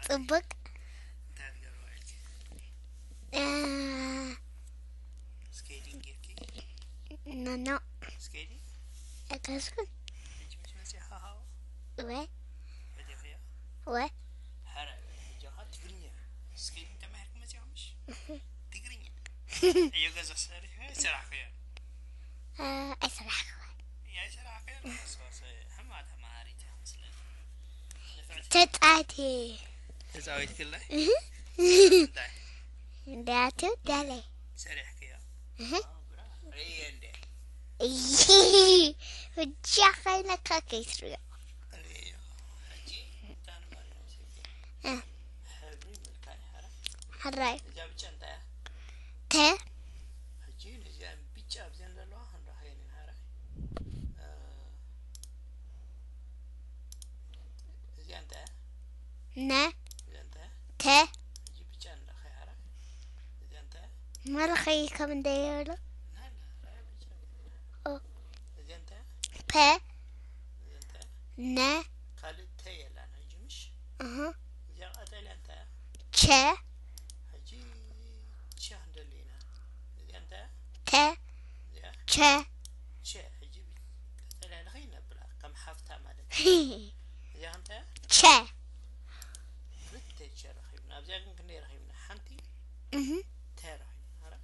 ጽቡቅ። እንታይ ትገብሪ ውዒልኪ? እ፣ ስኬቲንግ ጌርኪ? ኖ፣ ኖ። ስኬቲንግ? ኣይኮንኩን። ሕጂ ምስ መጺኻ ካብኡ? ወ። ፈቲኽዮ? ወ። ሐረ፣ ሕጂ ኸኣ ትግርኛ። ስኬቲንግ ተማሂርኪ መጺኻ ምሽ? ትግርኛ። ዕዮ ገዛ ሰሪሑ፣ ሰራሕክዮ? እ፣ ኣይሰራሕኩን። እያ፣ ኣይሰራሕክዮ? ሶ፣ ሶ፣ ሕማ ተማሃሪት እያ መስለኒ። ንፍዕቲ። ተጻዋቲ። ተጻዊትክላ? እህ። እንታይ? እንዳቱ ዳለ። ሰሪሕክዮ? እህ። ኦ፣ ብራ። ርእየ እንደ። እይ፣ ብጃ ኸይነካ ከይትርእዮ። ርእዮ። ሕጂ እንታይ ንማርያም ሰጊድ? እ። ሕብሪ ምልካይ ሓራ። ሕራይ። እዛ ብጫ እንታይ እያ? ተ። ሕጂ ነዚኣን ብጫ ኣብዘን ዘለዋ ክንረኸየን ኢና ሓራ። እ፣ እዚኣ እንታይ እያ? ነ። እዚኣ እንታይ እያ? ተ። ሕጂ ብጫ ንረኸይ ሓራ። እዚኣ እንታይ እያ? መለኸይ ከም እንደየብሎ። ና፣ ና፣ ና፣ ብጫ። ኦ። እዚኣ እንታይ እያ? ፐ። እዚኣ እንታይ እያ? ነ። ካልእ ተ የላን ሕጂ ምሽ? እህ። እዚኣ ቀጠልያ እንታይ እያ? ቸ። ሕጂ ቸ ክንደሊ ኢና። እዚኣ እንታይ እያ? ተ። እዚኣ? ቸ። ቸ። ሕጂ ቀጠልያ ለኸይ ነብላ፣ ከም ሓፍታ ማለት እዩ። እዚኣ እንታይ እያ? ቸ። ክልተ ቸ ረኺብና። ኣብዚኣ ግን ክንደይ ረኺብና? ሓንቲ እህ። ተ ረኺብና። ኣረ?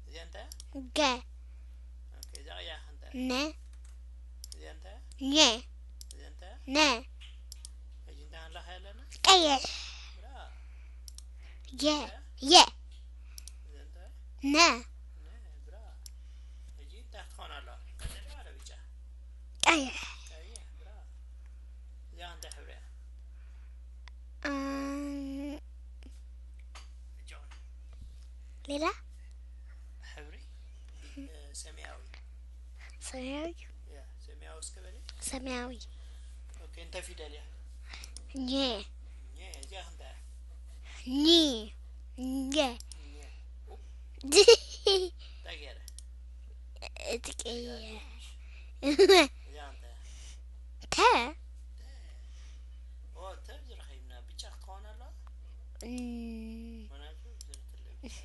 እዚኣ እንታይ እያ? ገ። ኦኬ፣ እዛ ቀያሕ እንታይ እያ? ነ። እዚኣ እንታይ እያ? ኘ። እዚኣ እንታይ እያ? ነ። ሕጂ እንታይ ክንለኻ ኣለና? ቀይሕ። ብራ። የ። እንታይ እያ? የ። እዚኣ እንታይ እያ? ነ። ነ፣ ብራ። ሕጂ እንታይ ክትኾን ኣለዋ? ቀጠልያ ዋላ ብጫ? ቀይሕ። ቀይሕ፣ ብራ። እዚኣ እንታይ ሕብሪ እያ? እም፣ ሌላ? ሕብሪ? እ፣ ሰማያዊ። ሰማያዊ? ያ፣ ሰማያዊ እስከ በሊ። ሰማያዊ። ኦኬ፣ እንታይ ፊደል እያ? ኘ። ኘ፣ እዚኣ እንታይ እያ? ኝ። ኘ። ኘ። ኡ። እንታይ ገይረ? እቲ ቀይሕ። እዚኣ እንታይ እያ? ተ። ተ። ኦ፣ ተ ዝረኸብና ብጫ ክትኸውን ኣለዋ? እም። ምኽንያቱ ዝርትለ ብጫ። እህ።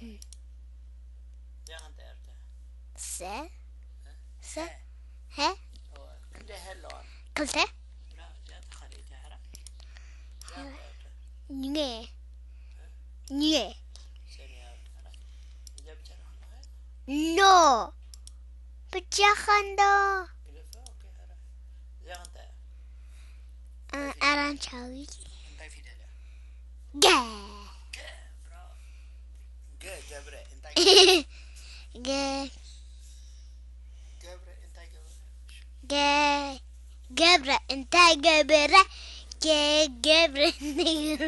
እዚኣ እንታይ እያ? ተ። ሰ። እ? ሰ። ተ። ሀ። ኦ፣ ክንደይ ሀ ኣለዋ? ክልተ። ብራ፣ እዚኣ ተኻልአይቲ ሕራ። እዚኣ እንታይ እያ? ኘ። እ? ኘ። ሰማያዊ ሕራ። እዚኣ ብጫ ዶ ክንደይ? ኖ። ብጫ ኸንዶ። ግደፋ፣ ኦኬ፣ ሕራ። እዚኣ እንታይ እያ? እ፣ ኣራንቻዊ። እንታይ ፊደል እያ? ገ። ገ፣ ብራቮ። ገ፣ ገብረ፣ እንታይ ገ። ገብረ፣ እንታይ ገበረ? ገ-፣ ገብረ፣ እንታይ ገበረ? ገ-፣ ገብረ፣ እንታይ ገበረ?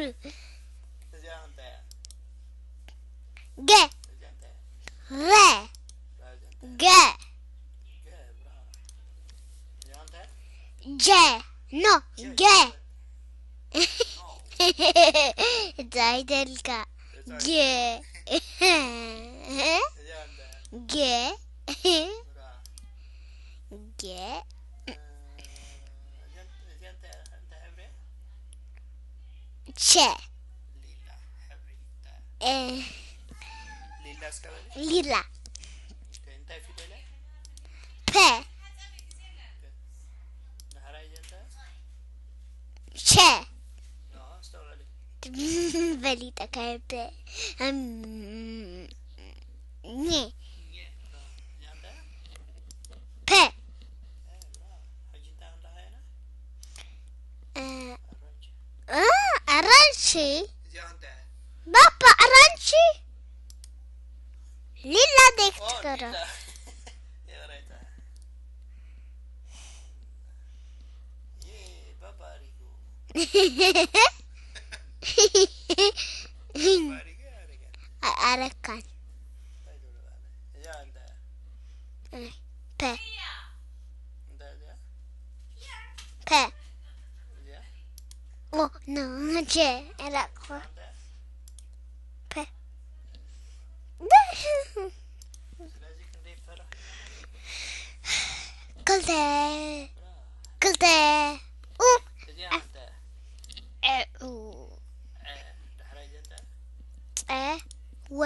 እዚኣ እንታይ እያ? ገ። እዚኣ እንታይ እያ? ረ። እዚኣ እንታይ እያ? ገ። ገ፣ ብራቮ። እዚኣ እንታይ እያ? ጀ። ኖ፣ ጀ፣ ገ። ጀ። እንታይ ደልካ? ገ። ገ። ቸ። እ። ሊላ። ፐ። ቸ። በሊጠካ የበ። እም፣ ኘ። ፐ። እ፣ እ፣ ኣራንሺ። ባባ ኣራንሺ። ሊላ ዴክ ትገረ። ኣረካን። እ፣ ፐ። ፐ። ኦ፣ ኖ፣ ጀ፣ ኤላቆ። ፐ። ክልተ። ክልተ። ኡ። እ፣ ኡ። ቀ፣ ወ፣